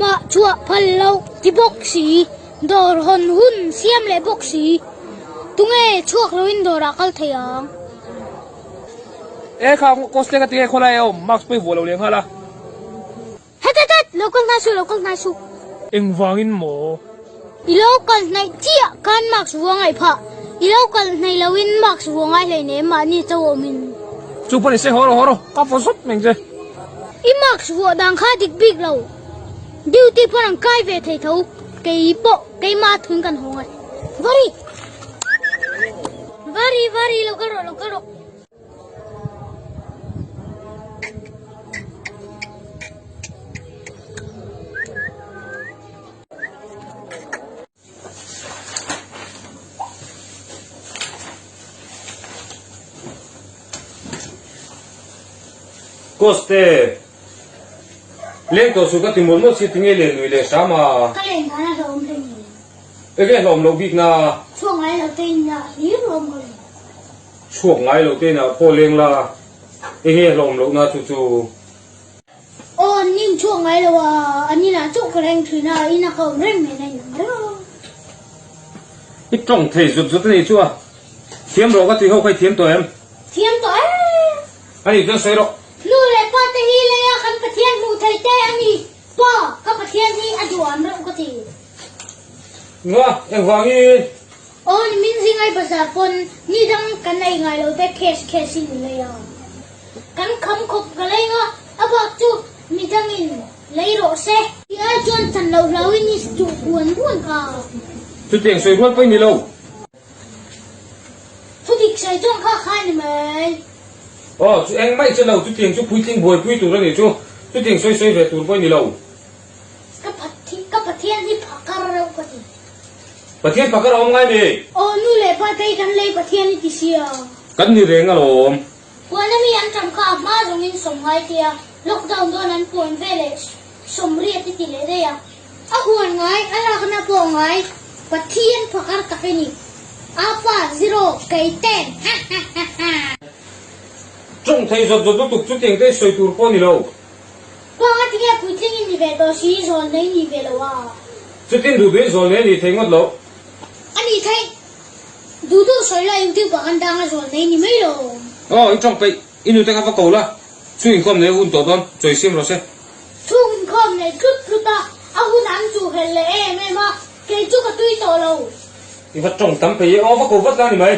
Tumah chhuah phal loh ti bawk si, dawr hawn hun siam leh bawk si. Tunge chhuak loin dawrah kal thei ang? E kha cosplay ka ti nge khawlai a awm mask pawh i vuah lo leh nghal a. Het het het! Lo kal hnai suh, lo kal hnai suh. Engvangin maw? I lo kal hnaih chiah khan mask vuah ngaih phah. I lo kal hnaih loin mask vuah ngai hleinem mahni cho awmin. Chu pawh ni se haw rawh haw rawh ka vaw zawt meng che. I mask vuah dan kha dik bik lo. Duty pawn an kai ve thei tho. Kei pawh keimah thun kan haw ngai. Vari! Vari vari lo kal rawh lo kal rawh. Coste, Leng tawh suh ka ti mawlh mawlh si tinge len lui leh hram a. Ka len dan a hlawm hle ni. Enge hlawm loh bik na? Chhuak ngai lo te in ah hlir hlawm ka len. Chhuak ngai lo te in ah pawh leng la, enge hlawm loh na chu chu. Aw an ning chhuak ngai lo a, an inah chauh ka reng thin a, ina ka awm reng nen a inang reng a. I tawng thei zut zut a nih chu a, thiam rawh ka tih ho kha i thiam tawh em? Thiam tawh em? A nih chuan sawi rawh. Nu leh pa te hi leia kan Pathian hmuh thei te a ni. Pa, ka Pathian hi a duham reuh ka ti. Nga, engvangin? Aw ni min zingai bazar pawn ni dang kan ei ngai lo te cash cash in i lei a. Kan kham khawp ka lei nga, a bak chu mi dangin lei rawh se. Ti ai chuan chan lo hlau in i duh buan buan ka. Chutiang sawi rual pawh i ni lo. Thudik sawi chuan kha kha ni mai. Aw chu eng mai che lo, chutiang chu puitling buaipui tur a nih chu. Chutiang sawi sawi ve tur pawh i ni lo. Ka ka Pathian hi phakar reuh ka ti. Pathian phakar a awm ngai mi? Aw nu leh pa te hi kan lei Pathian i ti sia. Kan ni reng alawm. Puan ami an tam kha a hma zawngin sawm ngai tia lockdown dawn an puan ve leh sawmriat i ti leh daih a. A huan ngai, a lakna pawh ngai, Pathian phakar tak i ni. Apa zero kei ten ha ha ha ha. Tawng thei zawt zawt lutuk chu tiang te i sawi tur pawh a ni lo. Kawng a tinge puitling in ni ve tawh si, zawl nei ni ve lo a. Chutin duh duhin zawl nei a nih theih ngawt loh. A nih theih. Duh duh sawi la YouTube ah kan dang a zawl nei ni mai lo. Aw, i tawng peih. I nute kha va ko la. Chhung inkhawm nei a hun tawh dawn, chawi siam rawh se. Chhung inkhawm nei tlut tlut a, a hun an chuhhelh leh em em a, kei chu ka tui tawh lo. I va tawng tam peih e, aw va ko vat la ni mai.